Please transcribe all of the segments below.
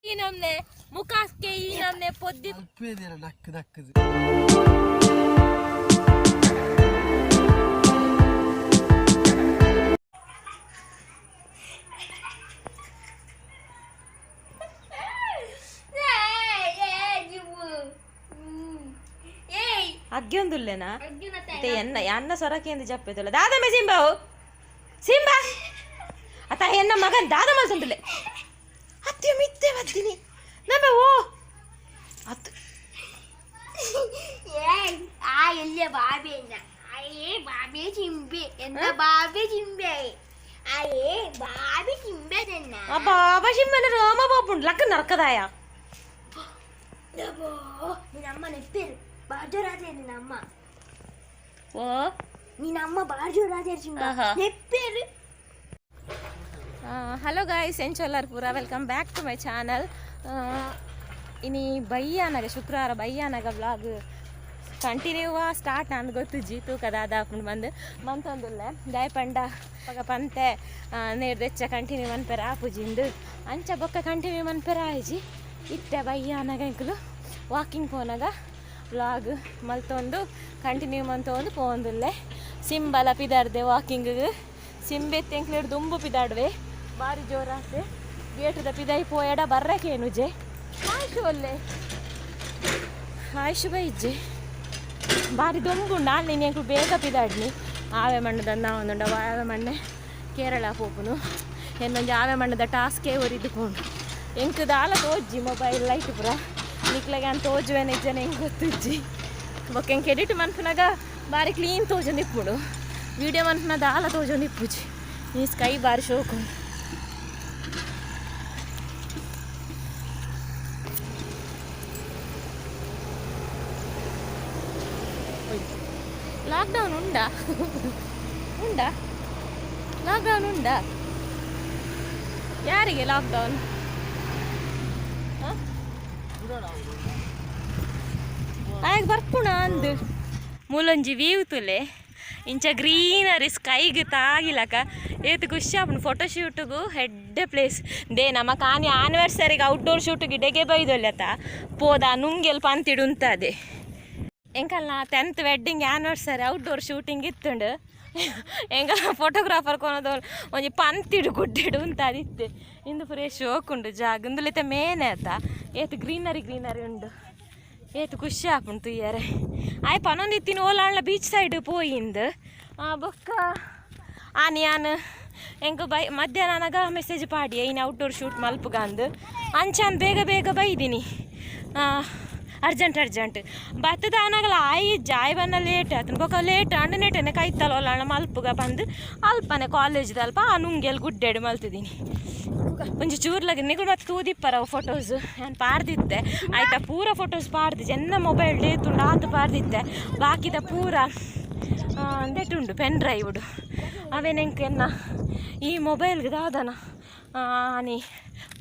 ಈ ನಮ್ನೆ ಮುಖಾಸ್ಕೆ ಈ ನಮ್ನೆ ಪೊದ್ದಿ. ಅಲ್ಪೇದಿರ ಡಕ್ ದಕ್ಕದು. ಅಗ್ಗಿಯೊಂದುಲ್ಲೇನಾ? ಮತ್ತೆ ಎನ್ನ ಅನ್ನ ಸೊರಕೆಂದು ಜಪ್ಪೆದುಲ್ಲ ದಾದಮೆ ಸಿಂಬಾವು ಸಿಂಬಾ ಅತ ಎನ್ನ ಮಗನ್ ದಾದ ಮಲ್ತೊಂದುಲ್ಲೆ ಅತ್ಯ ಮಿತ್ತೆ ಬತ್ತೀನಿ ನಮ್ಮ ಓ ಅತ್ತು. ഏയ്, ആ ഇല്ല ബാബി അയ്യേ ബാബി ചിമ്പി എന്താ ബാബി ചിമ്പേ അയ്യേ ബാബി ചിമ്പേ തന്നെ. ಆ ಬಾಬಾ ಶಿಂಬನ ರೋಮ ಬಾಪುಂಡು ಲಕ್ಕ ನರ್ಕದಾಯ. നിന്നമ്മ നെപ്പേరు ബാജോരാജേ നിന്നമ്മ. ಓ. നിന്നമ്മ ബാജോരാജേ ചിമ്പ. ಆಹಾ. നെപ്പേರು. ಹಲೋ ಗಾಯ್ಸ್, ಎಂಚೊಲ್ಲಾರ್ ಪೂರ? Welcome back to my channel. ಇನಿ ಬಯ್ಯಾನಗ ಶುಕ್ರವಾರ ಬಯ್ಯಾನಗ ವ್ಲಾಗ್ ಕಂಟಿನ್ಯೂ ಸ್ಟಾರ್ಟ್ ಅಂದ್ ಗೊತ್ತುಜ್ಜಿ ತೂಕದ ಅದಾಪುಂಡು ಬಂದು ಮಂತೊಂದುಲ್ಲೆ ದಾಯ ಪಂಡ ಪಗ ಪಂತೆ ನೇರ್ದೆಚ್ಚ ಕಂಟಿನ್ಯೂ ಮನ್ಪೆರ ಆಪುಜಿಂದು ಅಂಚ ಬೊಕ್ಕ ಕಂಟಿನ್ಯೂ ಮನ್ಪೆರ ಆಯ್ಜಿ. ಇತ್ತೆ ಬಯ್ಯಾನಗ ಎಂಕುಲು ವಾಕಿಂಗ್ ಪೋನಾಗ ವ್ಲಾಗ್ ಮಲ್ತೊಂದು ಕಂಟಿನ್ಯೂ ಮಂತೊಂದು ಪೋವೊಂದುಲ್ಲೆ. ಸಿಂಬಲ ಪಿದಾರ್ದೆ ವಾಕಿಂಗ್ ಸಿಂಬೆತ್ತೆ ಎಂಕ್ಲೇಡ್ ದುಂಬು ಪಿದಾಡ್ವೆ ಬಾರಿ ಜೋರಾತೆ ಗೇಟದ ಪಿದಾಯಿ ಪೋಯಡ ಬರ್ರಕೇನುಜೆ ಆಯ್ಶು ಒಲ್ಲೆ ಆಯ್ಶು ಬೈಜ್ಜೆ ಬಾರಿ ದೊಂಬುಂಡು ಆಲ್ ಎಂಕುಲು ಬೇಗ ಪಿದಾಡ್ನಿ ಆವೆ ಮಣ್ಣದ ಒಂದುಂಡ ಆವೆ ಮಣ್ಣೆ ಕೇರಳ ಪೋಪುನು ಎನ್ನೊಂಜಿ ಆವೆ ಮಣ್ಣದ ಟಾಸ್ಕೇ ಒರಿದುಕೊಂಡು ಎಂಕ್ ದಾಲ ತೋಜ್ಜಿ ಮೊಬೈಲ್ ಲೈಟ್ ಪೂರ ನಿಕ್ಲೆಗೆ ಅಂತ ತೋಜುವೆ ನಿಜನ ಎಂಕ್ ಗೊತ್ತುಜ್ಜಿ. ಬೊಕ್ಕ ಎಂಕ್ ಎಡಿಟ್ ಮನ್ಪುನಾಗ ಬಾರಿ ಕ್ಲೀನ್ ತೋಜೊಂದು ಇಪ್ಪುಡು, ವೀಡಿಯೋ ಮನ್ಪುನ ದಾಲ ತೋಜೊಂದು ಇಪ್ಪುಜಿ. ಈ ಸ್ಕೈ ಬಾರಿ ಶೋಕು. ಲಾಕ್ಡೌನ್ ಉಂಡಾ? ಉಂಡಾ? ಲಾಕ್ಡೌನ್ ಉಂಡಾ? ಯಾರಿಗೆ ಲಾಕ್ಡೌನ್? ಆಗ ಬರ್ಪುಣ ಅಂದು ಮೂಲೊಂಜಿ ವ್ಯೂ ತುಲೆ ಇಂಚ ಗ್ರೀನರಿ ಸ್ಕೈಗ್ ತಾಗಿಲಕ ಏತ್ ಖುಷಿ ಆಪುಂಡು. ಫೋಟೋ ಶೂಟಿಗು ಹೆಡ್ಡೆ ಪ್ಲೇಸ್ they. ನಮ್ಮ ಕಾನಿ ಆನಿವರ್ಸರಿಗೆ ಔಟ್ಡೋರ್ ಶೂಟಿಗೆ ಇಡೆಗೆ ಬೈದೊಲ್ಯತ ಪೋದ ನುಂಗೆಲ್ ಪಂತಿಡು ಉಂತದೆ. ಎಂಕಲ್ನ 10th wedding anniversary outdoor shooting ಇತ್ತುಂಡು. ಎಂಕಲ್ನ ಫೋಟೋಗ್ರಾಫರ್ ಕೊನದ ಒಂಜಿ ಪಂತಿಡು ಗುಡ್ಡೆಡು ಉಂತಾದಿತ್ತೆ. ಇಂದು ಪೂರ ಶೋಕ್ ಉಂಡು ಜಾಗ. ಇಂದುಲಿತ ಮೇನೆ ಆತ ಏತ್ ಗ್ರೀನರಿ ಗ್ರೀನರಿ ಉಂಡು, ಏತ್ ಖುಷಿ ಆಪುಂಡು ತೂಯರೆ. ಆಯ್ ಪನೊಂದಿತ್ತಿನ ಓಲಾಂಡ್ಲ ಬೀಚ್ ಸೈಡ್ ಪೋಯಿಂದ್ ಬೊಕ್ಕ ಆನಿ ಯಾನ್ ಎಂಕ್ ಬೈ ಮಧ್ಯಾಹ್ನ ಅನಗ ಮೆಸೇಜ್ ಪಾಡಿ ಐನ ಔಟ್ಡೋರ್ ಶೂಟ್ ಮಲ್ಪುಗಂದು. ಅಂಚಾನ್ ಬೇಗ ಬೇಗ ಬೈದಿನಿ. ಅರ್ಜೆಂಟ್ ಅರ್ಜೆಂಟ್ ಬತ್ತದ ಆನಾಗಲ ಆಯಿ ಜಾಯ್ ಬನ್ನ ಲೇಟ್ ಆತನ. ಬೊಕ್ಕ ಲೇಟ್ ಅಂಡ ನೆಟ್ಟನೆ ಕೈತಲ ಒಲ್ಲಾಣ ಮಲ್ಪುಗ ಬಂದು ಅಲ್ಪನೆ ಕಾಲೇಜ್ದ ಅಲ್ಪ ಆ ನುಂಗೆಲ್ ಗುಡ್ಡೆಡು ಮಲ್ತಿದ್ದೀನಿ. ಒಂಜಿ ಚೂರ್ಲಾಗ ನಿಗುಳು ಮತ್ತೆ ತೂದಿಪ್ಪರ ಫೋಟೋಸ್ ನಾನು ಪಾಡ್ದಿತ್ತೆ ಆಯ್ತಾ? ಪೂರ ಫೋಟೋಸ್ ಪಾಡ್ದು ಜನ ಮೊಬೈಲ್ ಡೇತುಂಡು ಆತು ಪಾಡ್ದಿತ್ತೆ. ಬಾಕಿದ ಪೂರ ಉಂಡು ಪೆನ್ ಡ್ರೈವ್ಡು ಅವೇನೆಂಕ್ ಎನ್ನ ಈ ಮೊಬೈಲ್ಗೆ ದಾದನ ಆನಿ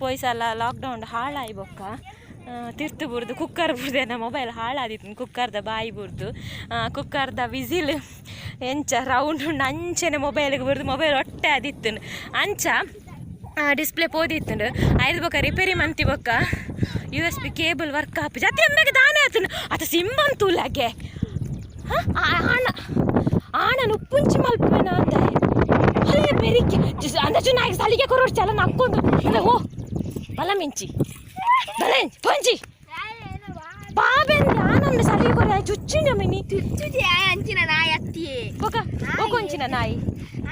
ಪೋಯ್ಸಲ ಲಾಕ್ಡೌನ್ ಹಾಳಾಯಿ ಬೊಕ್ಕ ತಿರ್ತು ಬುರ್ದು ಕುಕ್ಕರ್ ಬುರ್ದೆನ ಮೊಬೈಲ್ ಹಾಳಾದಿತ್ತು. ಕುಕ್ಕರ್ದ ಬಾಯಿ ಬುರ್ದು ಕುಕ್ಕರ್ದ ವಿಸಿಲ್ ಎಂಚ ರೌಂಡ್ ಉಂಡು ಅಂಚನೆ ಮೊಬೈಲ್ಗೆ ಬುರ್ದು ಮೊಬೈಲ್ ಒಟ್ಟೆ ಅದಿತ್ತು. ಅಂಚ ಡಿಸ್ಪ್ಲೇ ಪೋದಿತ್ತುಂಡು. ಐದು ಬೊಕ್ಕ ರಿಪೇರಿ ಮಂತಿ ಬೊಕ್ಕ USB cable work ಆಪು ಜತಿ ಅಮ್ಮೆಗೆ ದಾನೆ ಆತನು ಅತ ಸಿಂಬಂತೂಲಾಗೆ ಆಣ ಆಣನ ಉಪ್ಪುಂಚಿ ಮಲ್ಪುವೆನ ಅಂದೆ ಅಲ್ಲೇ ಬೆರಿಕೆ ಅಂದಾಜು ನಾಯಿಗೆ ಸಲಿಗೆ ಕೊರೋಡ್ ಚಲ ನಕ್ಕೊಂದು ಅಲ್ಲ. ಓ ಬಲ ಮಿಂಚಿ ಬಲ ಪಂಚಿ ಬಾಬೆಂದ ಆನಂದ ಸಲಿಗೆ ಕೊರ ಚುಚ್ಚಿನ ಮಿನಿ. ಅಂಚಿನ ನಾಯಿ ಅತ್ತಿಯೇ. ಬೊಕ ಬೊಕೊಂಚಿನ ನಾಯಿ.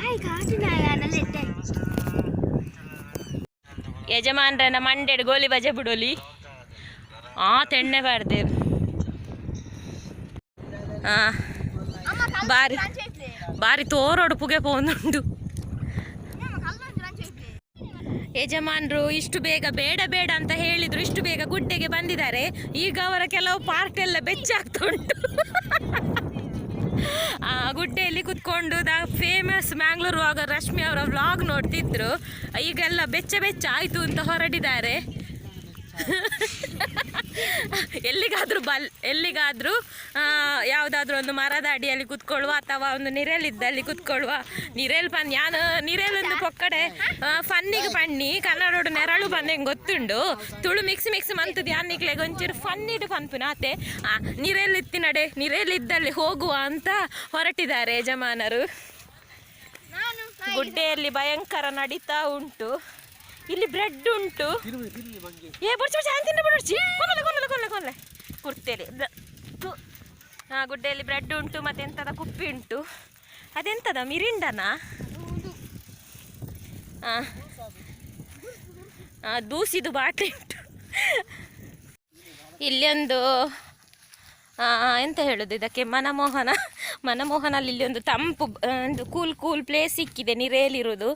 ಆಯ್ ಕಾಟು ನಾಯಿ ನಲ್ಲೆಟ್ಟೆ. ಯಜಮಾನ್ರನ ಮಂಡೆಡ್ ಗೋಲಿ ಬಜೆ ಬಿಡೋಲಿ ಆ ತೆಣ್ಣೆ ಬಾರ್ದೆ. ಆ ಬಾರಿ ಬಾರಿ ತೋರೋಡು ಪುಗೆ ಪೋಂದುಂಡು. ಯಜಮಾನ್ರು ಇಷ್ಟು ಬೇಗ ಬೇಡ ಬೇಡ ಅಂತ ಹೇಳಿದ್ರು, ಇಷ್ಟು ಬೇಗ ಗುಡ್ಡೆಗೆ ಬಂದಿದ್ದಾರೆ. ಈಗ ಅವರ ಕೆಲವು ಪಾರ್ಟ್ ಎಲ್ಲ ಬೆಚ್ಚಾಗ್ತಾ ಉಂಟು. ಆ ಗುಡ್ಡೆಯಲ್ಲಿ ಕುತ್ಕೊಂಡು the famous Mangalore vlogger Rashmi ಅವರ ವ್ಲಾಗ್ ನೋಡ್ತಿದ್ರು. ಈಗೆಲ್ಲ ಬೆಚ್ಚ ಬೆಚ್ಚ ಆಯ್ತು ಅಂತ ಹೊರಟಿದ್ದಾರೆ. ಎಲ್ಲಿಗಾದ್ರೂ ಬಲ್ ಎಲ್ಲಿಗಾದ್ರೂ ಯಾವುದಾದ್ರೂ ಒಂದು ಮರದ ಅಡಿಯಲ್ಲಿ ಕುತ್ಕೊಳ್ಳುವ ಅಥವಾ ಒಂದು ನಿರೆಲಿದ್ದಲ್ಲಿ ಕುತ್ಕೊಳ್ಳುವ. ನಿರೆಲ್ ಪನ್ ಯಾನು ನಿರೆಲೊಂದು ಪೊಕ್ಕಡೆ ಫನ್ನಿಗೆ ಪಣ್ಣಿ ಕನ್ನಡೋಡು ನೆರಳು ಬಂದ ಹೆಂಗೆ ಗೊತ್ತುಂಡು. ತುಳು ಮಿಕ್ಸ್ ಮಿಕ್ಸ್ ಮಂತದ್ದು ಯಾನ್ ನಿಕ್ಲೆಗ್ ಒಂಚೂರು ಫನ್ನಿಡು ಪನ್ಪುನ ಆತೆ. ನಿರೆಲಿತ್ತಿನಡೆ ನಿರೆಲಿದ್ದಲ್ಲಿ ಹೋಗುವ ಅಂತ ಹೊರಟಿದ್ದಾರೆ ಯಜಮಾನರು. ಗುಡ್ಡೆಯಲ್ಲಿ ಭಯಂಕರ ನಡೀತಾ ಉಂಟು. ಇಲ್ಲಿ ಬ್ರೆಡ್ ಉಂಟು. ಏ ಬುಡ್ಚಿ ಬುಡ್ಚಿ, ಆನ್ ತಿನ್ನು ಬುಡ್ಚಿ. ಕೊಲ್ಲಲೆ ಕೊಲ್ಲಲೆ ಕೊಲ್ಲಲೆ ಕೊಲ್ಲಲೆ ಕುರ್ತೇಲಿ. ಹಾ, ಗುಡ್ಡೆಯಲ್ಲಿ ಬ್ರೆಡ್ ಉಂಟು ಮತ್ತೆ ಎಂತದ ಕುಪ್ಪಿ ಉಂಟು. ಅದೆಂತದ ಮಿರಿಂಡನಾ? ಆ ಆ, ದೂಸಿದು ಬಾಟ್ಲಿ ಉಂಟು. ಇಲ್ಲೊಂದು ಎಂತ ಹೇಳೋದು ಇದಕ್ಕೆ, ಮನಮೋಹನ. ಮನಮೋಹನಲ್ಲಿ ಇಲ್ಲಿ ಒಂದು ತಂಪು ಒಂದು ಕೂಲ್ ಕೂಲ್ ಪ್ಲೇಸ್ ಸಿಕ್ಕಿದೆ ನಿರೇಲಿರುವುದು.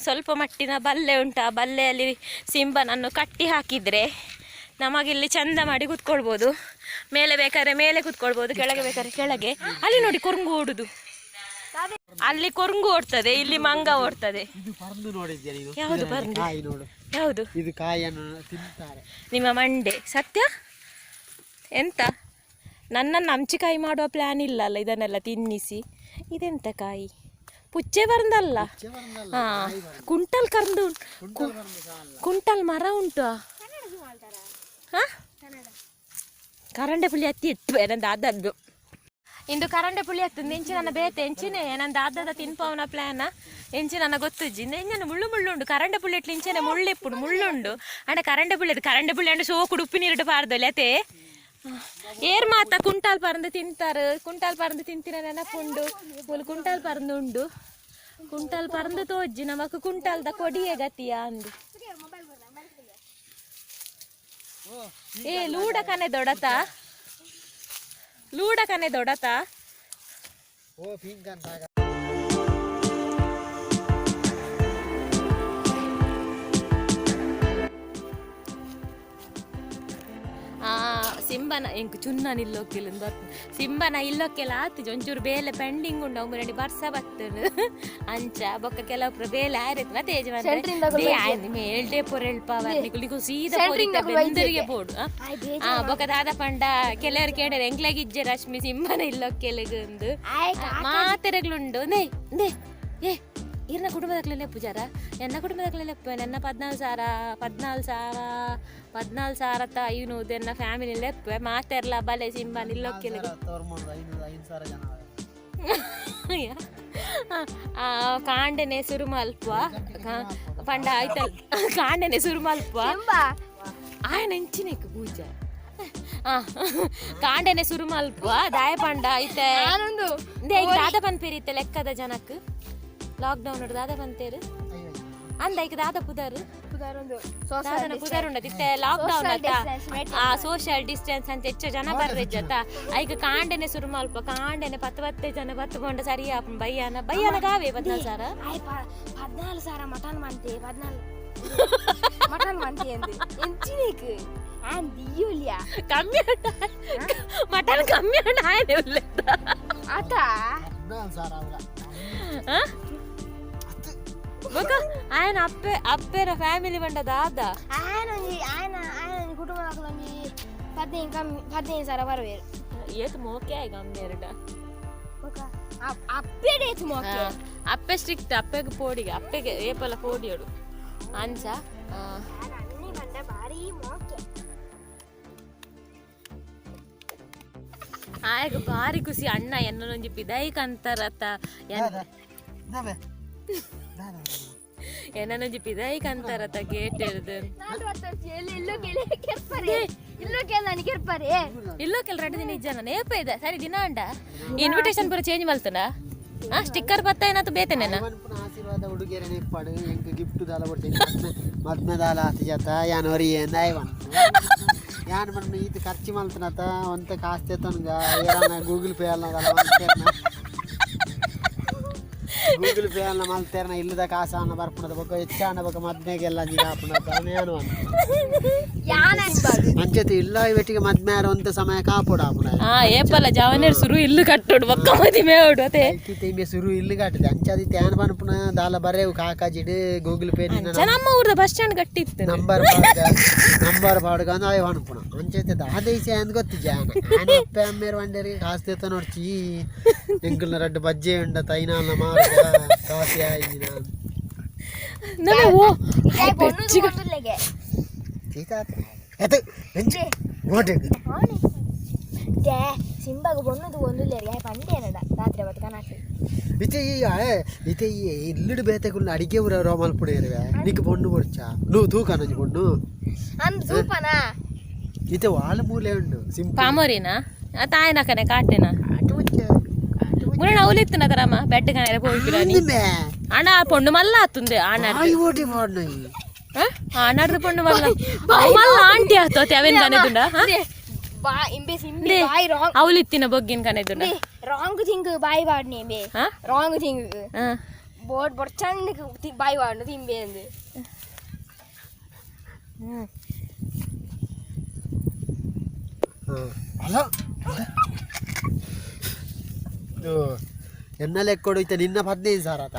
ಸ್ವಲ್ಪ ಮಟ್ಟಿನ ಬಲ್ಲೆ ಉಂಟು. ಆ ಬಲ್ಲೆಯಲ್ಲಿ ಸಿಂಬನನ್ನು ಕಟ್ಟಿ ಹಾಕಿದರೆ ನಮಗಿಲ್ಲಿ ಚಂದ ಮಾಡಿ ಕೂತ್ಕೊಳ್ಬೋದು. ಮೇಲೆ ಬೇಕಾದ್ರೆ ಮೇಲೆ ಕೂತ್ಕೊಳ್ಬೋದು, ಕೆಳಗೆ ಬೇಕಾದ್ರೆ ಕೆಳಗೆ. ಅಲ್ಲಿ ನೋಡಿ ಕೊರಂಗು ಓಡುದು. ಅಲ್ಲಿ ಕೊರಂಗು ಓಡ್ತದೆ, ಇಲ್ಲಿ ಮಂಗ ಓಡ್ತದೆ. ಇದು ಪರಂದು ನೋಡಿದ್ಯಾ ನೀನು? ಯಾವುದು ಇದರ ಪರಂದು? ಕಾಯಿ ನೋಡು. ಯಾವುದು? ಇದು ಕಾಯಿಯನ್ನು ತಿಂತಾರೆ. ನಿಮ್ಮ ಮಂಡೆ ಸತ್ಯ ಎಂತ? ನನ್ನನ್ನು ಹಂಚಿಕಾಯಿ ಮಾಡುವ ಪ್ಲ್ಯಾನ್ ಇಲ್ಲ ಅಲ್ಲ ಇದನ್ನೆಲ್ಲ ತಿನ್ನಿಸಿ. ಇದೆಂತ ಕಾಯಿ? ಪುಚ್ಚೆ ಬರಂದಲ್ಲ. ಪುಚ್ಚೆ ಪರಂದಲ್ಲ, ಹಾ, ಕಾಯಿ ಪರಂದು. ಕುಂಟಲ್ ಕರಂದು ಉಂಟು. ಕುಂಟಲ್ ಪರಂದು ಸಹ ಅಲ್ಲ. ಕುಂಟಲ್ ಮರ ಉಂಟು. ಹಾ, ಕರಂಡೆ ಪುಳಿ ಹತ್ತಿ ಇಟ್ಟು ನನ್ನ ದಾದದ್ದು ಇಂದು. ಕರಂಡೆ ಪುಳಿ ಹತ್ತು ಎಂಚಿ ನನ್ನ ಬೇತೆ ಎಂಚಿನೇ ನನ್ನ ದಾದದ ತಿನ್ಪವನ ಪ್ಲ್ಯಾನ ಎಂಚಿ ನನ್ನ ಗೊತ್ತುಜ್ಜಿ. ಎಂಜನ ಮುಳ್ಳು ಮುಳ್ಳು ಉಂಡು. ಕರಂಡೆ ಪುಳಿ ಇಟ್ಲು ಇಂಚೆನೆ ಮುಳ್ಳಿಪ್ಪುಡು ಮುಳ್ಳುಂಡು. ಅಂಡ ಕರಂಡೆ ಪುಳಿ ಅದು ಕರಂಡೆ ಪುಳಿ ಅಂಡು ಸೋಕು ಉಪ್ಪು ನೀರು ಪಾರ್ದೊಲೆ ಅತೆ. ಏರ್ ಮಾತ ಕುಂಟಾಲ್ ಪರಂದು ತಿಂತಾರೆ. ಕುಂಟಾಲ್ ಪರಂದು ತಿಂತಿನ ನೆನಪುಂಡು. ಮುಲು ಕುಂಟಾಲ್ ಪರಂದು ಉಂಡು. ಕುಂಟಾಲ್ ಪರಂದು ತೋಜ್ಜಿ ನಮಕ್ ಕುಂಟಾಲ್ದ ಕೊಡಿಯೇ ಗತಿಯ ಅಂದು. ಏ ಲೂಡಕನೆ ದೊಡತ, ಲೂಡಕನೆ ದೊಡತ. ಓ ಪಿಂಕ್ ಅಂತ ಆಗ. ಆ ಸಿಂಬನ ಎಂಕ್ ಚುನ್ನ ನಿಲ್ಲೋಕ್ಕೆಲ್ಲ ಸಿಂಬನ ಇಲ್ಲೊಕ್ಕೆಲ್ಲ ಆತು. ಒಂಚೂರು ಬೇಲೆ ಪೆಂಡಿಂಗ್ ಉಂಡು. ಅವು ರಂಡಿ ಬರ್ಸ ಬತ್ತುಂಡು. ಅಂಚ ಬೊಕ್ಕ ಕೆಲವೊಬ್ರು ಬೇಲೆ ಆಯ್ತು ಮತ್ತೆ ಯಜಮಾನ್ರೆ ಪೊರ ಎಳ್ಪ ನಿಕುಲು ಸೀದಾ ಬೆಂದರಿಗೆ ಬೋಡು. ಆ ಬೊಕ್ಕ ದಾದ ಪಂಡ ಕೆಲವರು ಕೇಳರೆ ಎಂಕ್ಲಾಗಿಜ್ಜೆ ರಶ್ಮಿ ಸಿಂಬನ ಇಲ್ಲೊಕ್ಕೆಲಗ ಒಂದು ಮಾತೆರೆಗ್ಲುಂಡು. ನೇ ನೇ ಏ ಇರ್ನ ಕುಟುಂಬದಕ್ಲೆಲ್ಲ ಪೂಜಾರ ಎನ್ನ ಕುಟುಂಬದಕ್ಲೆಲ್ಲ ನನ್ನ 14,000 14,000 14,500 ಎನ್ನ ಫ್ಯಾಮಿಲಿ ಲೆಪ್ಪೆ ಮಾತೆರ್ಲ ಬಲೆ ಸಿಂಬ ನಿಲ್ಲೊಕ್ಕೆಲ್ಲ. ತೋರ್ಮುಂಡು 500 5,000 ಜನ. ಕಾಂಡೆನೆ ಸುರು ಮಲ್ಪ ಪಂಡ ಆಯ್ತಲ್ ಕಾಂಡೆನೆ ಸುರು ಮಲ್ಪ ಆಯನ ಎಂಚಿನೆಕ್ ಪೂಜೆ. ಕಾಂಡೆನೆ ಸುರು ಮಲ್ಪ ದಾಯ ಪಂಡ ಐತೆ. ದಾದ ಪನ್ಪೇರಿ ಇತ್ತೆ ಲೆಕ್ಕದ ಜನಕ್ ಲಾಕ್ಡೌನ್ ದಾದ ಪಂತೇರು ಅಂದ ಐಕ್ ದಾದ ಪುದರ್ ದಾದನ ಪುದರ್ ಉಂಡದ ಇತ್ತೆ ಲಾಕ್ಡೌನ್ ಅತ್ತ. ಆ ಸೋಷಿಯಲ್ ಡಿಸ್ಟೆನ್ಸ್ ಅಂತ ಹೆಚ್ಚು ಜನ ಬರ್ರೆಜ್ಜತ್ತ. ಐಕ್ ಕಾಂಡೆನೆ ಸುರು ಮಲ್ಪ ಕಾಂಡೆನೆ ಪತ್ತು ಪತ್ತೆ ಜನ ಬತ್ತುಕೊಂಡ ಸರಿ ಆಪುಂಡು. ಬಯ್ಯಾನ ಬಯ್ಯಾನ ಗಾವೆ 14,000. 14,000 ಮಟನ್ ಮಂತೆ, 14 ಮಟನ್ ಮಂತೆ ಅಂದು ಎಂಚಿನೇಕ್ ಆನ್ ದಿಯೋಲಿಯಾ. ಕಮ್ಮಿ ಉಂಟು ಮಟನ್, ಕಮ್ಮಿ ಉಂಟು ಆಯ್ನೆ ಉಲ್ಲೆತ್ತ. ಆತ. 14,000 ಅವರ. ಬೊಕ ಆಯನ ಅಪ್ಪೆ ಅಪ್ಪೆರ ಫ್ಯಾಮಿಲಿ ಬಂಡ ದಾದ. ಆಯನೊಂಜಿ ಆಯನ ಆಯನ ಕುಟುಂಬದಕ್ಲೊಂಜಿ 15 ಕಮ್ಮಿ 15,000 ಬರವೇರು. ಏತ್ ಮೋಕೆ ಆಯ್ ಗಮ್ಮೆರಡ. ಬೊಕ ಅಪ್ಪೆಡೇತು ಮೋಕೆ. ಅಪ್ಪೆ ಸ್ಟ್ರಿಕ್ಟ್. ಅಪ್ಪೆಗೆ ಪೋಡಿಗೆ ಅಪ್ಪೆಗೆ ಏಪಲ ಪೋಡಿಯೋಡು ಅಂಚ. ಅಣ್ಣಿ ಬಂಡ ಭಾರಿ ಮೋಕೆ. ಆಯಗ ಭಾರಿ ಖುಷಿ ಅಣ್ಣ ಎನ್ನೊಂಜಿ ಪಿದೈಕ್ ಅಂತಾರತ್ತ. ದಾವೆ ಎನ್ನೊಂಜಿ ಪಿದೈಕ್ ಅಂತಾರತ್ತ ಗೇಟ್ ಹಿಡ್ದು. ಎಲ್ಲೋ ಕೆಲ ಕೆರ್ಪರೆ, ಎಲ್ಲೋ ಕೆಲ ನನಗೆ ಕೆರ್ಪರೆ. ಇಲ್ಲ ಕೆಲ 2 ದಿನ ಇಜ್ಜನ ನೇಪ ಇದೆ ಸರಿ ದಿನ ಅಂಡ ಇನ್ವಿಟೇಷನ್ ಪೂರ ಚೇಂಜ್ ಮಲ್ತನ. ಆ ಸ್ಟಿಕ್ಕರ್ ಬತ್ತ ಏನಾತು ಬೇತನೇನ. ಆಶೀರ್ವಾದ ಹುಡುಗಿಯರೇ ಇಪ್ಪಾಡು ಎಂಕ್ ಗಿಫ್ಟ್ ದಾಲ ಕೊಡ್ತೀನಿ. ಮದ್ಮೆ ದಾಲ ಆತು ಜಾತ ಯಾನ್ ಹೊರಿ ಏಂದಾಯ್ ಯಾನ್ ಬಣ್ಣ ಈತ ಖರ್ಚು ಮಲ್ತನತ ಒಂತ ಕಾಸ್ತೆ ತನ್ಗ ಏರನ್ನ ಗೂಗಲ್ ಪೇ ಅಲ್ಲ ದಾಲ ಮಲ್ತೇರ್ನ, ಗೂಗಲ್ ಪೇ ಅಲ್ಲ ಮಲ್ತೇರ್ನ ಇಲ್ಲದ ಕಾಸನ್ನ ಬರ್ಪುಣದ ಬೊಕ್ಕ ಹೆಚ್ಚಾನ ಬೊಕ್ಕ ಮದ್ಮೆಗೆಲ್ಲ ಅಂಜಿಗೆ ಹಾಪುಣದ ಏನು ಯಾನ ಅಂಚತೆ ಇಲ್ಲ ಇವೆಟ್ಟಿಗೆ ಮದ್ಮೆ ಆರ ಒಂತ ಸಮಯ ಕಾಪುಡ ಆಪುಣ. ಆ ಏಪಲ್ಲ ಜವನೇರ್ ಸುರು ಇಲ್ಲು ಕಟ್ಟೋಡು ಬೊಕ್ಕ ಮದಿಮೆ ಓಡು ಅತೆ. ಇಂಬೆ ಸುರು ಇಲ್ಲು ಕಾಟದೆ ಅಂಚಾದಿ ತ್ಯಾನ್ ಪನ್ಪುನ ದಾಲ ಬರೇವು ಕಾಕಾಜಿಡ್ ಗೂಗಲ್ ಪೇ ನಿನ್ನ ಅಂಚ ನಮ್ಮ ಊರ್ದ ಬಸ್ ಸ್ಟ್ಯಾಂಡ್ ಗಟ್ಟಿ ಇತ್ತು. ನಂಬರ್ ಪಾಡ್ಗ ನಂಬರ್ ಪಾಡ್ಗ ಅಂದ್ ಆಯ್ ಪನ್ಪುನ ಅಂಚೈತೆ ದಾದೈಸೆ ಅಂದ್ ಗೊತ್ತಿ ಜಾನ ಆನ ಅಪ್ಪೆ ಅಮ್ಮೇರು వండేరి ಕಾಸ್ತೆ ನೋಡ್ಚಿ ಎಂಕಲ್ನ ರಡ್ಡು ಬಜ್ಜೆ ಉಂಡ ತೈನಾಲ ಮಾರ್ಗ ಕಾಸಿ ಆಯಿ ನಾನು. ನಮೆ ಓ. ಪೊಣ್ಣು ಒಂದುಲ್ಲೆಗೆ. ಎತ್ತು ಎಂಚಿ ಓಟೆ. They ಸಿಂಬಾಗ ಬೊಣ್ಣದು ಒಂದುಲ್ಲೆಗೆ ಪಂಡೇನಡ ರಾತ್ರಿ ಅವತ್ತು ಕನಾಕಿ. ಇತ್ತೆ ಈ ಅಳೆ ಇತ್ತೆ ಈ ಇಲ್ಲಿಡು ಬೇತೆಕುಲ್ಲ ಅಡಿಗೆ ಊರ ರೋಮಲ್ ಪುಡಿಯರುವೆ ನಿಕ್ ಪೊಣ್ಣು ಬೊಡ್ಚ నువ్వు ತೂಕ ನಂಜಿ ಪೊಣ್ಣು. ಅಂದ್ ಸೂಪನಾ. ಇತ್ತೆ ವಾಳ ಮೂಲೆ ಉಂಡು ಸಿಂಪಲ್. ಪಾಮೋರಿನಾ ತಾಯಿನಕನೆ ಕಾಟೆನಾ? ಮುರಣ ಅವಲಿತ್ತು ತರಮ್ಮ ಬೆಟ್ಟ ಕಣೆ ಪೋಯ್ಪಿರಾನಿ. ಅಣ್ಣ ಪೊಣ್ಣು ಮಲ್ಲ ಆತುಂದೆ ಆನಾಡ್ದು. ಆಯ್ ಓಟಿ ಪಾಡ್ನ. ಆನಾಡ್ದು ಪೊಣ್ಣು ಮಲ್ಲ ಅವು ಮಲ್ಲ ಆಂಟಿ ಆತು ಅವೇನ್ ಕನೆದುಂಡ. ಬಾ ಇಂಬೆ ಸಿಂಬೆ ಬಾಯ್ ರಾಂಗ್. ಅವಲಿತ್ತಿನ ಬೊಗ್ಗಿನ ಕನೆದುಂಡ. ರಾಂಗ್ ಥಿಂಗ್ ಬಾಯ್ ವಾಡ್ನಿ ಇಂಬೆ. ಹಾ? Wrong thing. ಹಾ. ಬೋರ್ಡ್ ಬೊಡ್ಚಂಡ್ ಬಾಯ್ ವಾಡ್ನು ತಿಂಬೆ ಅಂದು. ಅಲ್ಲ ಎನ್ನ ಲೆಕ್ಕೊಡು ಇತ್ತೆ ನಿನ್ನ 15,000 ಆತ.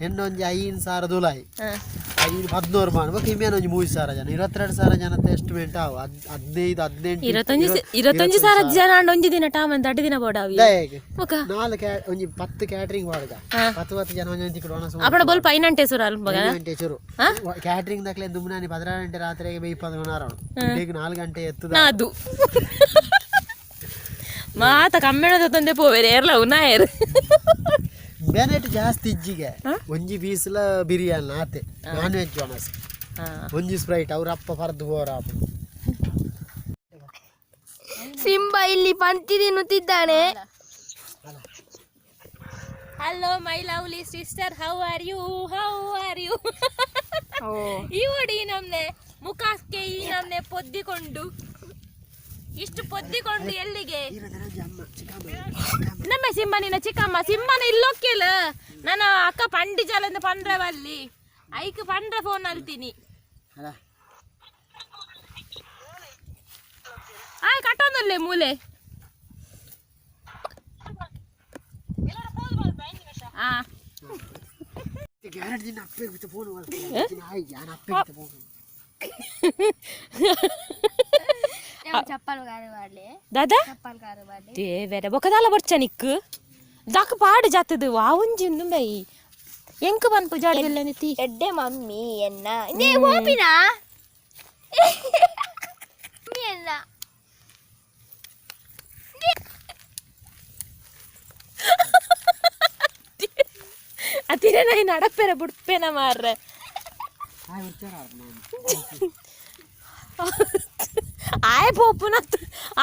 ಎನ್ನ ಒಂಜಿ 5,000 ದುಲಾಯಿ. ಐದು 14 ಮಾಡ್ಬೇಕು ಇಮ್ಮೇನು ಒಂಜಿ 3,000 ಜನ 22,000 ಜನത്തെ ಎಸ್ಟಿಮೇಟ್ ಆವು 15 18. 21,000 ಜನ ಅಂಡ ಒಂಜಿ ದಿನ ಟಾಮನ್ ದಡ್ಡ ದಿನ ಬೋಡಾವಿ. ದಾಯೆಗ್? ಒಕ. ನಾಲ್ಕು ಒಂಜಿ 10 ಕ್ಯಾಟ್ರಿಂಗ್ ವಾಡ್ಗ 10 10 ಜನ ಒಂಜೊಂಜಿ ತಿಕ್ಕಡು ಒಣಸು. ಅಪ್ಪಣ ಬೋಲ್ ಪೈನಂಟೆ ಸುರ ಅಲ್ಪ ಮಗನ. ಗಂಟೆ ಚುರು ಕ್ಯಾಟ್ರಿಂಗ್ ದಾಖಲೆ ದುಮ್ನಾನಿ 16 ಗಂಟೆ ರಾತ್ರಿಗೆ ಬೇಯಿ ಪದವನಾರ ಈಗ 4 ಗಂಟೆ ಎತ್ತದ. ನಾದು ಮಾತ ಕಮ್ಮೆಣದ ತಂದೆ ಪೋವೆರೆ ಏರ್ಲ ಉನಾಯರ್. ಬೆನೆಟ್ ಜಾಸ್ತಿ ಇಜ್ಜಿಗೆ ಒಂಜಿ ಪೀಸ್ಲ ಬಿರಿಯಾನಿ ಆತೆ ನಾನ್ ವೆಜ್ ಒಣಸು ಒಂಜಿ ಸ್ಪ್ರೈಟ್ ಅವ್ರ ಅಪ್ಪ ಪರ್ದು ಬೋರ. ಸಿಂಬ ಇಲ್ಲಿ ಪಂತಿ ತಿನ್ನುತ್ತಿದ್ದಾನೆ. Hello my lovely sister, how are you, how are you? ಈ ಓಡಿ ನಮ್ನೆ ಮುಖಕ್ಕೆ ಈ ನಮ್ನೆ ಪೊದ್ದಿಕೊಂಡು ಇಷ್ಟು ಪೊದ್ದಿಕೊಂಡು ಎಲ್ಲಿಗೆ? ನಮ್ಮ ಸಿಂಬನಿನ ಚಿಕ್ಕಮ್ಮ ಸಿಂಬನ ಇಲ್ಲೊಕ್ಕಿಲ್ಲ ನನ್ನ ಅಕ್ಕ ಪಂಡಿ ಜಲಂದ ಪಂಡ್ರೆ ಬಲ್ಲಿ ಐಕ್ ಪಂಡ್ರೆ ಫೋನ್ ಅಲ್ತೀನಿ. ಅಲ್ಲ. ಆಯ್ ಕಟ್ಟೊಂದಲ್ಲೇ ಮೂಲೆ ಆ. ಕ್ಯಾರೆಟ್ ದಿನ ಅಪ್ಪೆ ಫೋನ್ ಆಯ್ ಅಪ್ಪೆ ಫೋನ್. ಚಪ್ಪಲ್ ಕಾರು ಬಾಡ್ಲೆ. ದಾದಾ. ಚಪ್ಪಲ್ ಕಾರು ಬಾಡ್ಲೆ. ದೇವೆರೆ ಬೊಕದಾಲ ಬರ್ಚ ನಿಕ್ಕು ದಾಕ ಪಾಡು ಜಾತದು ವಾ ಒಂಜಿ ಉಂದು ಬೈ ಎಂಕ್ ಪನ್ಪು ಜಾಡಿಲ್ಲ ತಿ. ಎಡ್ಡೆ ಮಮ್ಮಿ ಎನ್ನ ನೇ ಓಪಿನಾ ಮಮ್ಮಿ ಎನ್ನ. ಅತಿರೆ ನೈ ನಡಪೆರ ಬುಡ್ಪೆನ ಮಾರ್ರೆ. ಆಯ್ ಉಚ್ಚಾರ. ಆಯ್ ಪೋಪುನತ್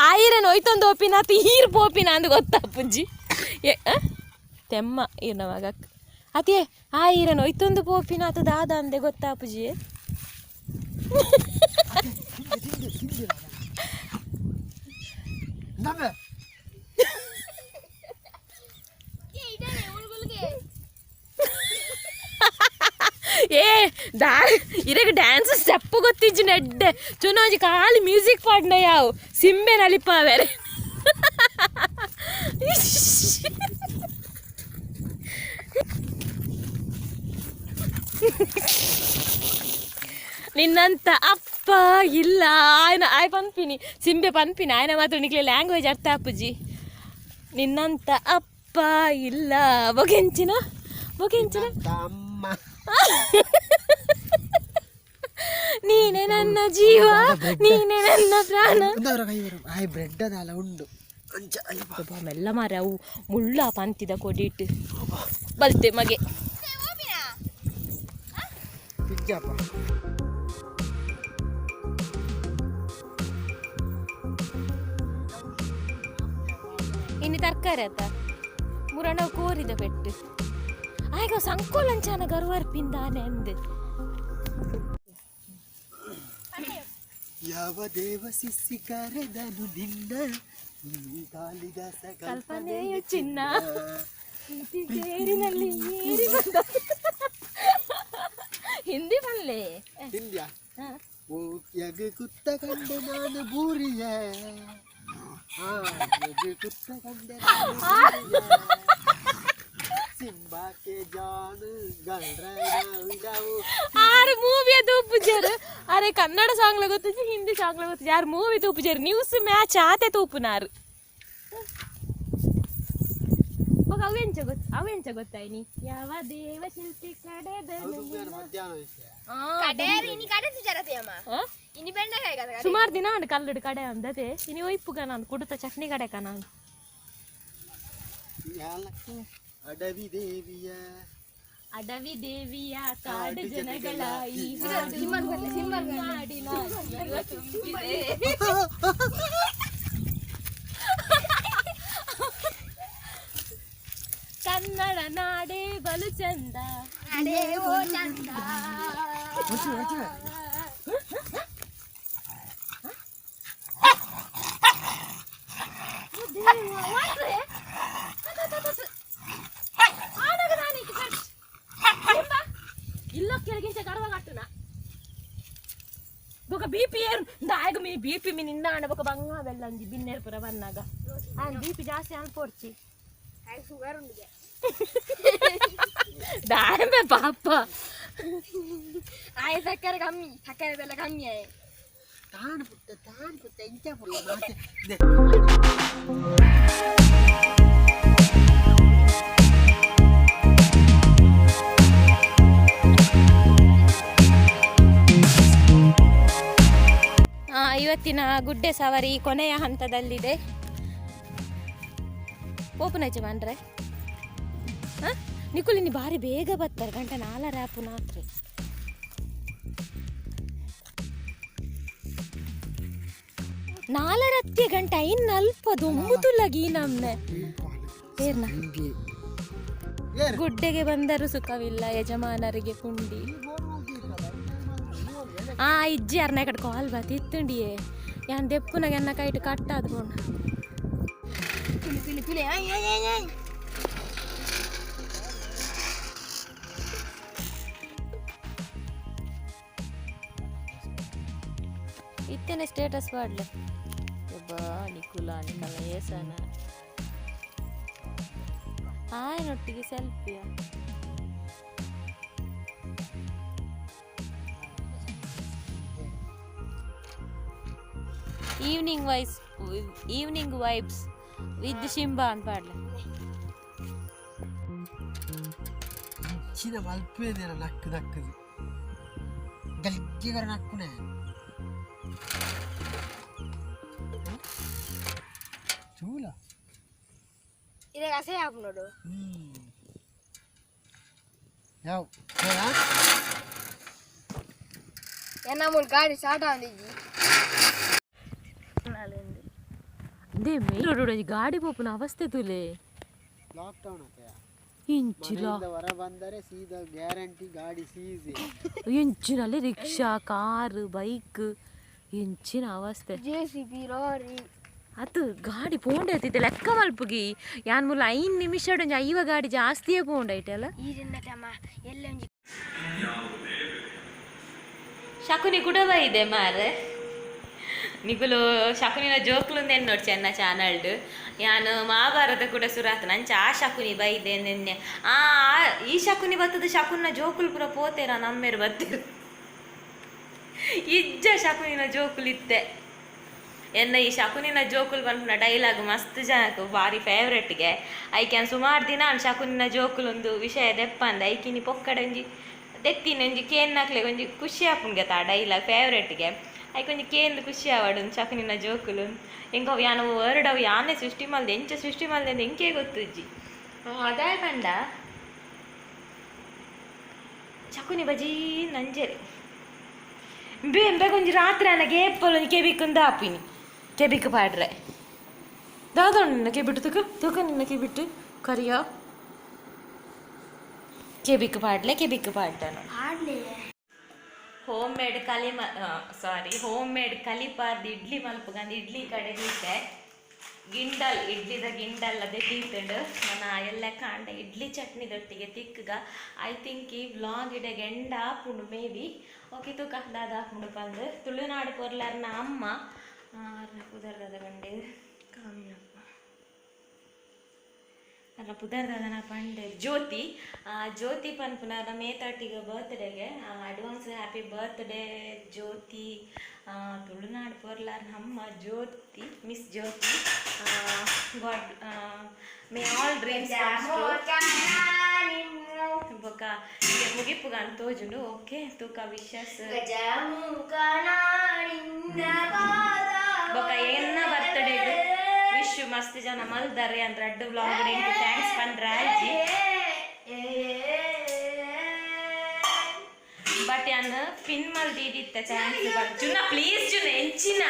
ಆಯಿರನ್ ಒಯ್ತೊಂದು ಓಪಿನಾತ್ ಈರ್ ಪೋಪಿನ ಅಂದ್ ಗೊತ್ತಾಪುಂಜಿ ಏ ಆ? ತೆಮ್ಮ ಈರ್ನ ಮಗಕ್ ಅತಿಯೇ ಆಯಿರನ್ ಒಯ್ತೊಂದು ಪೋಪಿನಾತ್ ದಾದ ಅಂದೆ ಗೊತ್ತಾಪುಜಿ. ನಮ್ಮ ಏ ದಾ ಇರಗ ಡ್ಯಾನ್ಸ್ ಸ್ಟೆಪ್ ಗೊತ್ತಿಜ್ಜು ನೆಡ್ಡೆ ಚುನೋಜಿ ಖಾಲಿ ಮ್ಯೂಸಿಕ್ ಪಾಡ್ನ ಯಾವು ಸಿಂಬೆ ನಲಿಪಾವೆರೆ. ನಿನ್ನಂತ ಅಪ್ಪ ಇಲ್ಲ ಆಯ್ನ ಆಯ್ ಪನ್ಪಿನಿ ಸಿಂಬೆ ಪನ್ಪಿನಿ ಆಯ್ನ ಮಾತ್ರ ನಿಕ್ಲೆ ಲ್ಯಾಂಗ್ವೇಜ್ ಅರ್ಥ ಆಪುಜಿ. ನಿನ್ನಂತ ಅಪ್ಪ ಇಲ್ಲ ಬೊಗೆಂಚಿನ ಬೊಗೆಂಚಿನ. ಅಮ್ಮ. ನೀನೆ ನನ್ನ ಜೀವ ನೀನೆ ನನ್ನ ಪ್ರಾಣ. ಉಂದವರ ಕೈ ಬರು ಆಯ್ ಬ್ರೆಡ್ ಅದಲ್ಲ ಉಂಡು ಅಂಚ ಅಯ್ಯಪ್ಪ. ಅಬ್ಬಾ, ಮೆಲ್ಲ ಮಾರ ಅವು ಮುಳ್ಳ ಪಂತಿದ ಕೊಡಿಟ್ಟು ಬಲ್ತೆ ಮಗೆ. ಪಿಜ್ಜಪ್ಪ. ಇನ್ನು ತರಕಾರಿ ಆತ ಮುರಣ ಕೋರಿದ ಪೆಟ್ಟು ಆಯ್ಗ ಸಂಕೋಲಂಚಾನ ಗರ್ವರ್ ಪಿಂದಾನೆ ಅಂದ್. ಯಾವ ದೇವ ಸಿಸಿ ಕರೆದನು ನಿನ್ನ ಈ ಕಾಳಿದಾಸ ಕಲ್ಪನೆಯ ಚಿನ್ನ ತೇರಿನಲ್ಲಿ ಏರಿ ಬಂದ ಹಿಂದಿ ಬನ್ಲೆ. ಹಿಂದ್ಯಾ ಓ ಯಗ ಕುತ್ತ ಕಂಡೆ ನಾನು ಬೂರಿಯ ಆ ಯಗ ಕುತ್ತ ಕಂಡೆ ನಾನು ಬೂರಿಯ. ಸಿಂಬಾಕೆ ಜಾನ್ ಗಲ್ರ ಉಡಾವು. ಆರು ಮೂವಿಯ ತೂಪುಜರು. ಅರೆ ಕನ್ನಡ ಸಾಂಗ್ಲ ಗೊತ್ತಿಜ್ಜಿ, ಹಿಂದಿ ಸಾಂಗ್ಲ ಗೊತ್ತಿಜ್ಜಿ. ಆರು ಮೂವಿ ತೂಪುಜರು, ನ್ಯೂಸ್ ಮ್ಯಾಚ್ ಆತೆ ತೂಪುನಾರು. ಬೊಕ ಅವೆಂಚ ಗೊತ್ತ, ಅವೆಂಚ ಗೊತ್ತಾಯ್ನಿ ಯಾವ ದೇವ ಶಿಲ್ಪಿ ಕಡೆದನು. ಮಧ್ಯಾಹ್ನ ವಿಷಯ. ಕಡೆ ಇನಿ ಕಡೆ ಸುಜಾರತೆಯಮ್ಮ. ಆ? ಇನಿ ಬೆಂಡೆಕಾಯಿ ಕದ. ಸುಮಾರು ದಿನ ಅಂಡ್ ಕಲ್ಲುಡು ಕಡೆ ಅಂದತೆ. ಇನಿ ಒಯ್ಪುಗ ನಾನು ಕುಡುತ ಚಟ್ನಿ ಕಡೆ ನಾನು. ಅಡವಿ ದೇವಿಯ ಅಡವಿ ದೇವಿಯ ಕಾಡು ಜನಗಳ ಈ ಹಾಡು ನಾಡಿನ ಜೀವ ತುಂಬಿದೆ. ಕನ್ನಡ ನಾಡೇ ಬಲು ಚಂದ. ಅಡೇ ಓ ಚಂದ. ಇಲ್ಲ ಕೆಳಗಿಂಚ ಗರ್ವ ಕಟ್ಟುನ ಬೊಕ ಬಿ ಪಿ ಏರು ದಾಯಗ ಮೀ ಬಿ ಪಿ ಮೀ ನಿನ್ನ ಅಣ್ಣ ಬೊಕ ಬಂಗ ಬೆಲ್ಲಂಜಿ ಬಿನ್ನೇರ್ ಪುರ ಬನ್ನಾಗ ಆನ್ ಬಿ ಪಿ ಜಾಸ್ತಿ ಅನ್ಪೋಡ್ಚಿ. ಶುಗರ್ ಉಂಡಿಗೆ. ದಾಯಂಬೆ ಪಾಪ. ಆಯ್ ಸಕ್ಕರೆ ಕಮ್ಮಿ, ಸಕ್ಕರೆ ಬೆಲ್ಲ ಕಮ್ಮಿ ಆಯ್. ತಾನು ಪುಟ್ಟ ತಾನು ಪುಟ್ಟ ಇಂಚ ಪುಟ್ಟ ಮಾತೆ. ಇವತ್ತಿನ ಗುಡ್ಡೆ ಸವಾರಿ ಕೊನೆಯ ಹಂತದಲ್ಲಿದೆ. ಪೋಪುನ ಯಜಮಾನ್ರೆ, ಹಾಂ ನಿಕುಲಿನಿ ಬಾರಿ ಬೇಗ ಬರ್ತಾರೆ, ಗಂಟೆ ನಾಲರ ಆಪುನಾತ್ರಿ. ನಾಲರತ್ತೆ ಗಂಟೆ ಐನ್ ಅಲ್ಪ ದೊಂಬುತುಲ್ಲಗಿ ನಮ್ಮನೆ ಏರ್ನ. ಏರು. ಗುಡ್ಡೆಗೆ ಬಂದರೂ ಸುಖವಿಲ್ಲ, ಯಜಮಾನರಿಗೆ ಪುಂಡಿ. ಆ ಇಜ್ಜಿ ಅರ್ನ ಕಡೆ ಕಾಲ್ ಬತ್ತಿತ್ತುಂಡಿಯೇ ಯಾನ್ ದೆಪ್ಪುನಾಗ ಎನ್ನ ಕೈಟ್ ಕಟ್ಟಾದ ಪೋಣ. ತುಳಿ ತುಳಿ ತುಳಿ ಆಯ್ ಆಯ್ ಆಯ್ ಆಯ್. ಇತ್ತೇನೆ ಸ್ಟೇಟಸ್ ಪಾಡ್ಲೆ ಬಾ ನಿಕುಲ ನಿಕಲ ಏಸನ ಆಯನೊಟ್ಟಿಗೆ ಸೆಲ್ಫಿಯ. Evening wise evening vibes with Shimba ಅಂತ ಪಾಡ್ಲೆ. ಇಂಚಿನ ಮಲ್ಪೇದೇನ ನಕ್ಕು ನಕ್ಕದು ಗಲ್ಜಿಗರ ನಕ್ಕುನೆ ಚೂಲ. ಇದಾಗ ಅಸಹ್ಯ ಆಪು ನೋಡು. ಯಾವ? ಎನ್ನ ಮೂಲ ಗಾಡಿ ಸ್ಟಾರ್ಟ್ ಆಂದಿಜ್ಜಿ. ಅದೇ ಮೇಲ್ ರೋಡ್ ಗಾಡಿ ಪೋಪುನ ಅವಸ್ಥೆ ತುಲೆ. ಲಾಕ್ಡೌನ್ ಆತಯ. ಇಂಚಿಲ. ಮನೆಯಿಂದ ಹೊರ ಬಂದರೆ ಸೀದಾ ಗ್ಯಾರಂಟಿ ಗಾಡಿ ಸೀಸ್. ಇಂಚಿನಲ್ಲಿ ರಿಕ್ಷಾ, ಕಾರ್, ಬೈಕ್, ಇಂಚಿನ ಅವಸ್ಥೆ. JCB, lorry. ಅದು ಗಾಡಿ ಪೋಂಡೆ ಆತಿತ್ತೆ ಲೆಕ್ಕ ಮಲ್ಪುಗಿ ಯಾನ್ ಮೂಲ 5 ನಿಮಿಷ ಒಂಜಿ 50 ಗಾಡಿ ಜಾಸ್ತಿಯೇ ಪೋಂಡೈಟಲ್ಲ. ಈ ತಮ್ಮ ಎಲ್ಲ ಒಂಜಿ. ಶಕುನಿ ಕುಡವ ಇದೆ ಮಾರೆ. ನಿಕುಲು ಶಕುನಿನ ಜೋಕ್ಲುಂದೇನು ನೋಡಿ ಚೆನ್ನ ಚಾನಲ್ಡ್ ಯಾನು ಮಹಾಭಾರತ ಕೂಡ ಸುರಾತ್ ನಂಚ ಆ ಶಕುನಿ ಬೈದೆ ನಿನ್ನೆ. ಆ ಈ ಶಕುನಿ ಬತ್ತದ, ಶಕುನ ಜೋಕುಲು ಪೂರ ಪೋತೇರ ನಮ್ಮೇರು ಬತ್ತೀರು. ಇಜ್ಜ ಶಕುನಿನ ಜೋಕುಲು ಇತ್ತೆ. ಎನ್ನ ಈ ಶಕುನಿನ ಜೋಕುಲು ಪನ್ಪುನ ಡೈಲಾಗ್ ಮಸ್ತ್ ಜನಕ್ಕೆ ಭಾರಿ ಫೇವ್ರೆಟ್ಗೆ. ಐಕ್ಯಾನ್ ಸುಮಾರು ದಿನ ಶಕುನಿನ ಜೋಕುಲು ಒಂದು ವಿಷಯ ದೆಪ್ಪಂದ ಐಕಿನಿ ಪೊಕ್ಕಡೆ ಒಂಜಿ ದೆತ್ತಿನ ಒಂಜಿ ಕೇನ್ನಾಕ್ಲೆ ಒಂಜಿ ಖುಷಿ ಆಪುಂಡು ಆ ಡೈಲಾಗ್ ಫೇವ್ರೆಟ್ಗೆ. ಐಕ್ ಒಂಜಿ ಕೇಂದ್ ಖುಷಿ ಆವಡು ಶಕುನಿನ ಜೋಕುಲು. ಎಂಕ ಅವು ಯಾನ ವರ್ಡ್ ಅವು ಯಾನೆ ಸೃಷ್ಟಿ ಮಲ್ದೆ, ಎಂಚ ಸೃಷ್ಟಿ ಮಲ್ದೆ ಅಂತ ಎಂಕೆ ಗೊತ್ತುಜ್ಜಿ. ಅದಾಯ ಪಂಡ ಶಕುನಿ ಬಜೀ ನಂಜೆರೆ ಬೇಂಬೆ ಒಂಜಿ ರಾತ್ರಿ ಅನ್ನ ಏಪಲ್ ಒಂಜಿ ಕೆಬಿಕ್ಕುಂದ ಆಪಿನಿ ಕೆಬಿಕ್ ಪಾಡ್ರೆ ದಾದ ನಿನ್ನ ಕೆಬಿಟ್ಟು ತುಕ ತುಕ ನಿನ್ನ ಕೆಬಿಟ್ಟು ಕರಿಯೋ ಕೆಬಿಕ್ ಪಾಡ್ಲೆ ಕೆಬಿಕ್ ಪಾಡ್ತಾನು. ಆಡ್ಲೆ. ಹೋಮ್ ಮೇಡ್ ಕಲಿ ಮ ಸಾರಿ ಹೋಮ್ ಮೇಡ್ ಕಲಿಪಾರ್ದು ಇಡ್ಲಿ ಮಲ್ಪುಗಂದು ಇಡ್ಲಿ ಕಡೆ ದೀತೆ ಗಿಂಡಲ್ ಇಡ್ಲಿದ ಗಿಂಡಲ್ ಅದೇ ದೀತಂಡು ನನ್ನ ಎಲ್ಲ ಕಾಂಡ ಇಡ್ಲಿ ಚಟ್ನಿ ದೊಟ್ಟಿಗೆ ತಿಕ್ಕಗ. I think ಈ ವ್ಲಾಗ್ ಇಡೆ ಗೆಂಡ ಆಪುಂಡು ಮೇ ಬಿ. ಓಕೆ ತೂಕ ದಾದ ಆಪುಂಡು ಪಂದು. ತುಳುನಾಡು ಪೊರ್ಲಾರ್ನ ಅಮ್ಮ ಪುದರ್ದಾದ ಬಂಡೆ ಕಾಮಿನಪ್ಪ ಅಲ್ಲ ಪುದರ್ದಾದನ ಪಂಡೆ ಜ್ಯೋತಿ. ಜ್ಯೋತಿ ಪನ್ಪುನಾರ ಮೇ 30ಗೆ ಬರ್ತ್ಡೇಗೆ. ಅಡ್ವಾನ್ಸ್ ಹ್ಯಾಪಿ ಬರ್ತ್ಡೇ ಜ್ಯೋತಿ. ತುಳುನಾಡು ಪೊರ್ಲಾರ್ ನಮ್ಮ Jyothi, miss Jyothi. God may all dreams. ಬೊಕ ಮುಗಿಪುಗ ಅಂತ ತೋಜುಂಡು. ಓಕೆ, ತೂಕ ವಿಶಸ್. ಬೊಕ ಎನ್ನ ಬರ್ತ್ಡೇ ವಿಶ್ ಮಸ್ತ್ ಜನ ಮಲ್ದಾರೆ ಅಂದ್ರೆ ಅಡ್ಡು ವ್ಲಾಗ್ thanks ಪಂಡ್ರಾಜಿ. ಬಟ್ ಯಾನ್ ಪಿನ್ ಮಲ್ದಿದಿತ್ತೆ thanks. But Junna, please Junna, ಎಂಚಿನ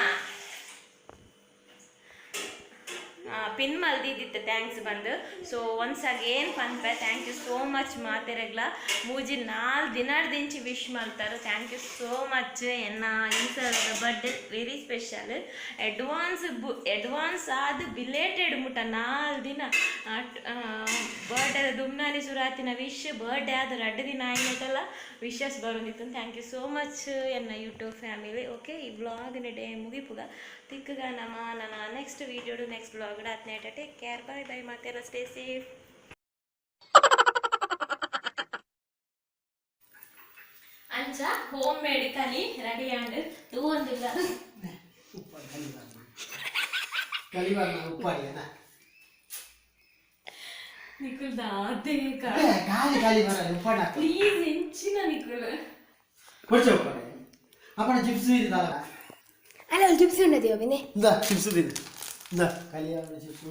ಪಿನ್ ಮಲ್ದಿದ್ದಿತ್ತೆ thanks ಬಂದು. ಸೊ ಒನ್ಸ್ ಅಗೇನ್ ಪನ್ಪೆ, thank you so much ಮಾತೆರೆಗ್ಲ. ಮೂಜಿ ನಾಲ್ ದಿನದಿಂಚಿ ವಿಶ್ ಮಲ್ತಾರೆ, thank you so much. ಎನ್ನ ಈ birthday very special. Advance advance ಆದ್ ಬಿಲೇಟೆಡ್ ಮುಟ್ಟ 4 ದಿನ ಬರ್ಡೇ ದುಮ್ನಾನಿ ಸುರಾತಿನ ವಿಶ್, ಬರ್ಡೇ ಆದ 2 ದಿನ ಆಯ್ನಟಲ್ಲ ವಿಶಸ್ ಬರೋದಿತ್ತು. Thank you so much ಎನ್ನ ಯೂಟ್ಯೂಬ್ ಫ್ಯಾಮಿಲಿ. ಓಕೆ, ಈ ವ್ಲಾಗ್ ಡೇ ಮುಗಿಪುಗ. ತಿಕ್ಕುಗ ನಮ್ಮ ನನ್ನ ನೆಕ್ಸ್ಟ್ ವೀಡಿಯೋಡು, ನೆಕ್ಸ್ಟ್ ವ್ಲಾಗ್ ಆತ್ನೇಟ. ಟೇಕ್ ಕೇರ್, ಬಾಯ್ ಬಾಯ್ ಮಾತೆಲ್ಲ, ಸ್ಟೇ ಸೇಫ್. ಅಂಚ ಹೋಮ್ ಮೇಡ್ ಕಲಿ ರೆಡಿ ಆಂಡ್ ತೂವೊಂದಿಲ್ಲ. ಉಪ್ಪಾಡಿ ಕಲಿಬಾರ್ದು, ಉಪ್ಪಾಡಿ ಅದ. ನಿಖುಲ್ ದಾದೆ. ಖಾಲಿ ಖಾಲಿ ಬರಲ್ಲ, ಉಪ್ಪಾಡಿ ಹಾಕು. ಪ್ಲೀಸ್, ಎಂಚಿನ ನಿಖುಲ್. ಕೊಡ್ಚೆ ಉಪ್ಪಾಡಿ ಅಪ್ಪಣ ಚಿಪ್ಸ್ ಇದ್ದಲ್ಲ. ಅಲ್ಲ, ಚಿಪ್ಸ್ ಉಂಡದಿ ಒಬ್ಬನೇ. ಇಂದ ಚಿಪ್ಸ್ ತಿನ್ನು, ಇಂದ ಕಲಿಯಾದ ಚಿಪ್ಸ್.